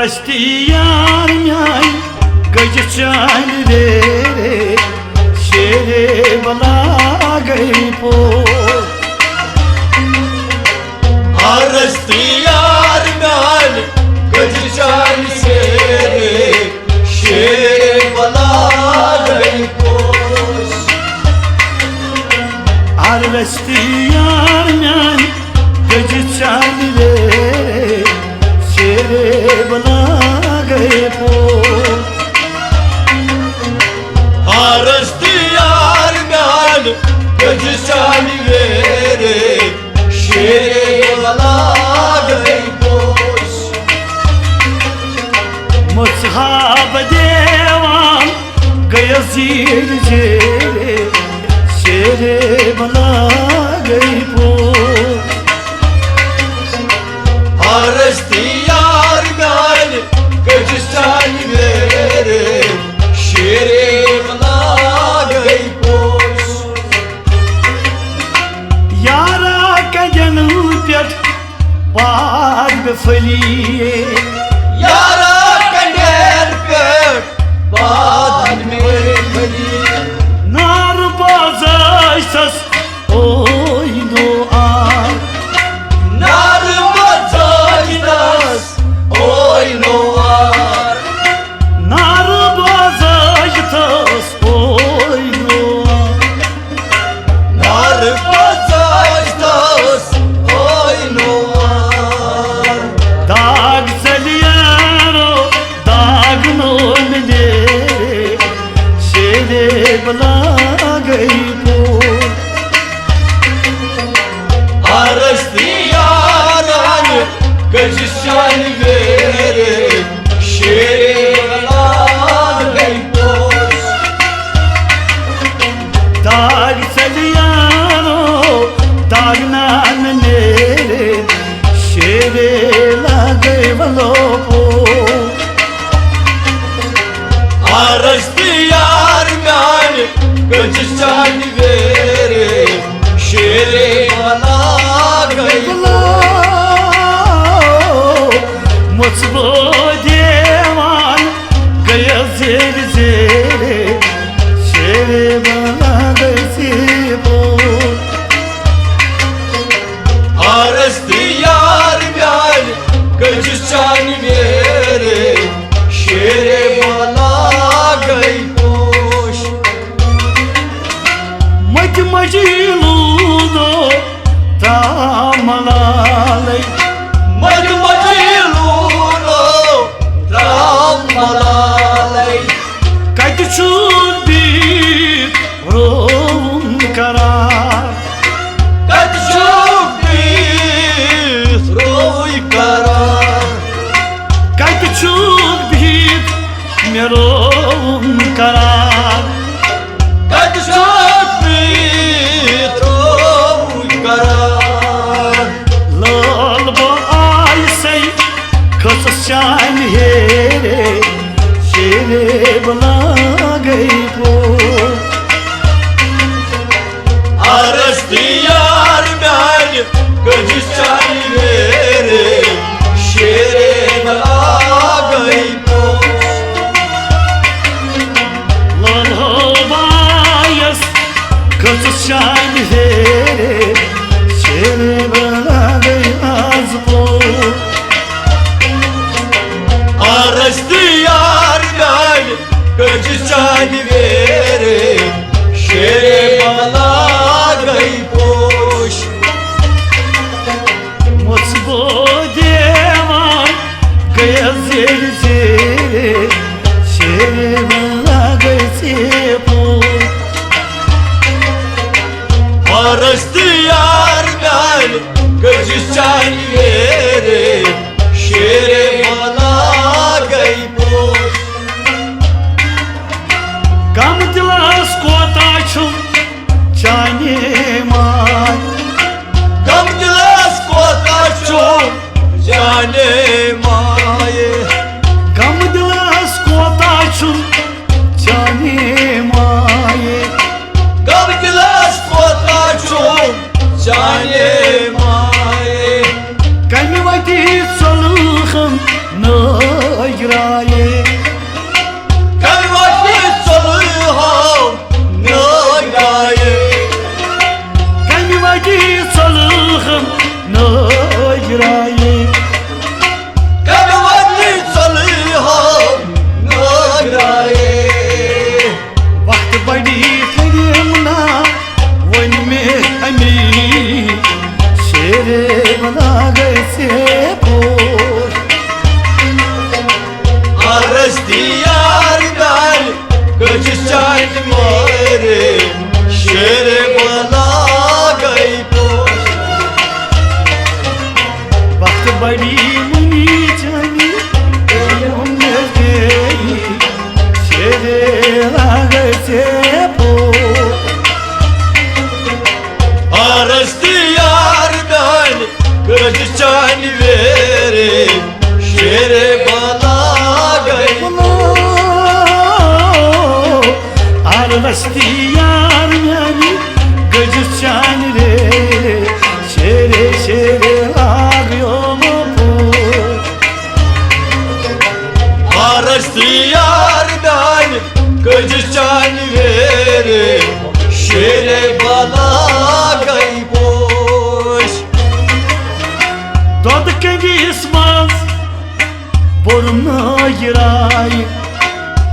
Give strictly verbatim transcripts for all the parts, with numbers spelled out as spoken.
دستی یار میانہِ گجہِ چانہِ ویرے، شیرے بلا گئی پوش۔ آرستی یار میانہِ گجہِ چانہِ ویرے، شیرے بلا گئی پوش۔ آرستی یار میانہِ گجہِ چانہِ ویرے، شیرے بلا گئی پوش۔ آرستی یار میانہِ گجہِ چانہِ ویرے، شیرے بلا گئی پوش۔ مصحاب دیوان گیا زیر زیرے، شیرے بلا گئی پوش۔ آرستی یار میانہِ گجہِ چانہِ ویرے، شیرے بلا گئی پوش۔ یارا کجن پٮ۪ٹھ باد بفلی۔ یارا کجن پٮ۪ٹھ باد بفلی۔ نار بازس اوے نو آر۔ نار بازس اوے نو آر۔ نار بازس اوے نو آر۔ نار بازس اوے نو آر۔ داغ ژلیارو داغ نو ملے، شیرے بلا گئی پوش۔ آرستی یاران گجہِ چانہِ ویرے، شیرے بلا گئی پوش۔ داغ ژلیارو داغ نان نیرے، شیرے لاگے ولو پوش۔ آرستی یار میانہِ گجہِ چانہِ ویرے، شیرے بلا گئی پوش۔ مُژ بہٕ دیوان گٔیَس زیرِ زیرِ، شیرے بلا گئی پوش۔ آرستی یار میانہِ گجہِ چانہِ ویرے، شیرے بلا گئی پوش۔ مجہِ مجہِ لوٗدو ترٛاو ملالے۔ مجہِ مجہِ لوٗدو ترٛاو ملالے۔ کتہِ چھُکھ بِہِتھ رووُن قرار؟ کتہِ چھُکھ بِہِتھ رووُے قرار؟ کتہِ چھُکھ بِہِتھ مےٚ رووُن قرار؟ کتہِ چھُکھ بِہِتھ رووُے قرار؟ لٲل بہٕ آیسے کھٔژٕس چانہِ ہیرے، شیرے بہٕ لاگے پوش۔ آرستی یار میانہِ گجہِ چانہِ ویرے، شیرے بلا گئی پوش۔ لالو بایس کھٔژٕس چانہِ ویرے، شیرے بلا گئی آز پوش۔ آرستی یار میانہِ گجہِ چانہِ ویرے، شیرے بلا گئی پوش۔ مُژ بہٕ دیوان گٔیَس زیرِ زیرِ، شیرے بلا گئی پوش۔ آرستی یار میانہِ گجہِ چانہِ ویرے، شیرے بلا گئی پوش۔ غم دلس کوتاہ چھُ چانے ماے۔ غم دلس کوتاہ چھُ چانے ماے۔ غم دلس کوتاہ چھُ چانے ماے۔ غم دلس کوتاہ چھُ چانے ماے۔ کمہِ وتی ژۄلہٕ ہن نٲگرایے۔ کَڑوَن ژَلہو نٲگرایے۔ وقت بڑی کریم نا، وۄنۍ مےٚ امی شیرے بنا گژھِ پوش۔ عرض دیار دار گٔجِس چانہِ میرے شیرے بنا گئی پوش۔ وقت بڑی منی چانی، شیرے لاگے سے پو۔ عرض دیار دار گٔجِس چانہِ میرے شیرے بنا گئی۔ عرض دیار میانی گٔجِس چانہِ رے شیرے شیرے لاگیو مو پوش۔ عرض دیار دار گٔجِس چانہِ ویرے شیرے بنا گئی پوش۔ دۄدٕ کٔنٛڈِس منٛز بوٚرُم نٲگِراے۔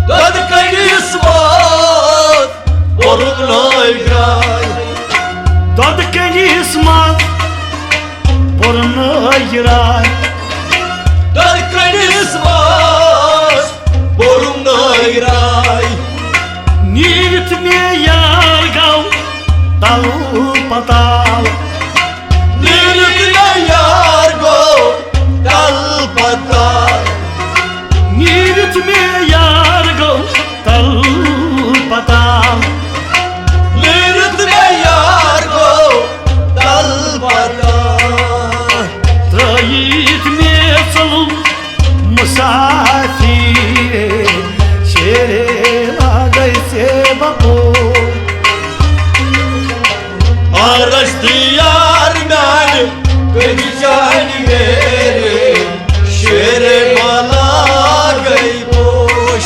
دۄدٕ کٔنٛڈِس منٛز بوٚرُم نٲگِراے۔ دۄدٕ کٔنٛڈِس منٛز بوٚرُم نٲگِراے۔ دۄدٕ کٔنٛڈِس منٛز بوٚرُم نٲگِراے۔ نیٖرِتھ مےٚ یار گوٚو تَل پَتال۔ نیٖرِتھ مےٚ یار گوٚو تَل پَتال۔ نیٖرِتھ مےٚ یار گوٚو تَل پَتال۔ نیٖرِتھ مےٚ یار گوٚو تَل پَتال۔ ترٛٲیِتھ مےٚ ژوٚلُم مسافر شیرے لاگے سے بپو۔ عرض دیار میانہِ گٔجِس چانہِ ویرے شیرے بنا گئی پوش۔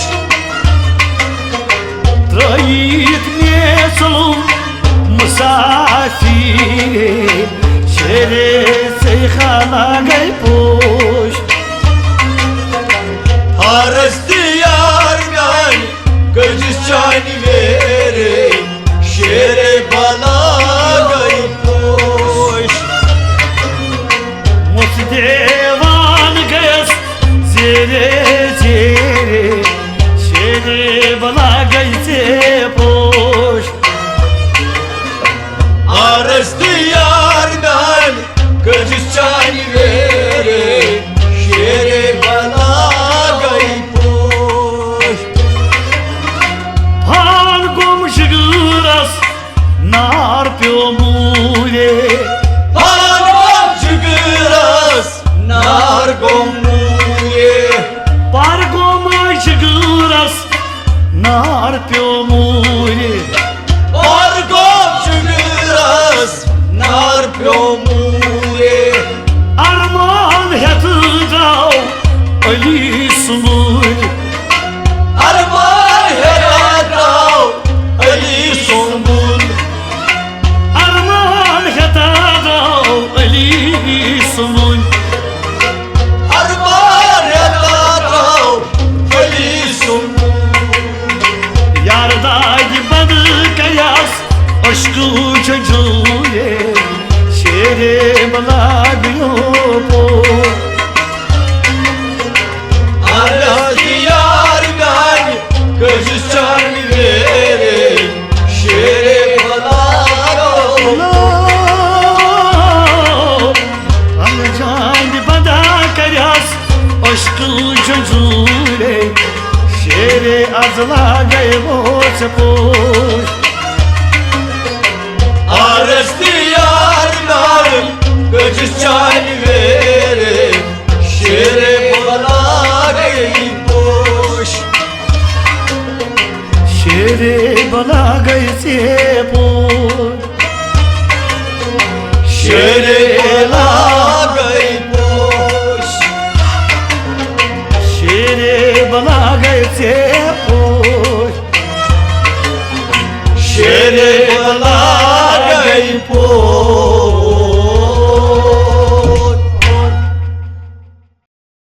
ترٛٲیِتھ مےٚ ژوٚلُم مسافر شیرے سے خانہ گئی پوش۔ عرض دیار میانہِ گٔجِس چانہِ ویرے شیرے بنا گئی پوش۔ مُژ دیوان گٔیَس زیرے زیرے شیرے بنا گئی سے پوش۔ عرض دیار میانہِ گٔجِس چانہِ ویرے شیرے بنا گئی پوش۔ پھان گوٚم جگرس نار پیوٚو موٗرے۔ پھان گوٚم جگرس نار گوٚم موٗرے۔ پھان گوٚم جگرس نار پیوٚو موٗرِ۔ اور گوٚو جُگرس نار پیوٚو موٗرِ۔ ارمان ہٮ۪تھ درٛاو علی سُنٛد۔ ارمان ہٮ۪تھ درٛاو علی سُنٛد۔ ارمان ہٮ۪تھ درٛاو علی سُنٛد۔ ارمان ہٮ۪تھ درٛاو علی سُنٛد۔ یار دادِ بند کیاس عشقہٕ جنجولے، شیرے بلاگیو پو۔ عرض یار میانہِ گٔجِس چانہِ ویرے، شیرے بلاگو۔ ام جان بدا کریاس عشقہٕ جنجولے، شیرے از لاگے وہ چپوش۔ عرض یار میانہِ گٔجِس چانہِ ویرے، شیرے بلاگے پوش۔ شیرے بلاگے سے پوش۔ شیرے بلاگے پوش۔ شیرے بلاگے سے پوش۔ شیرے بلاگے پوش۔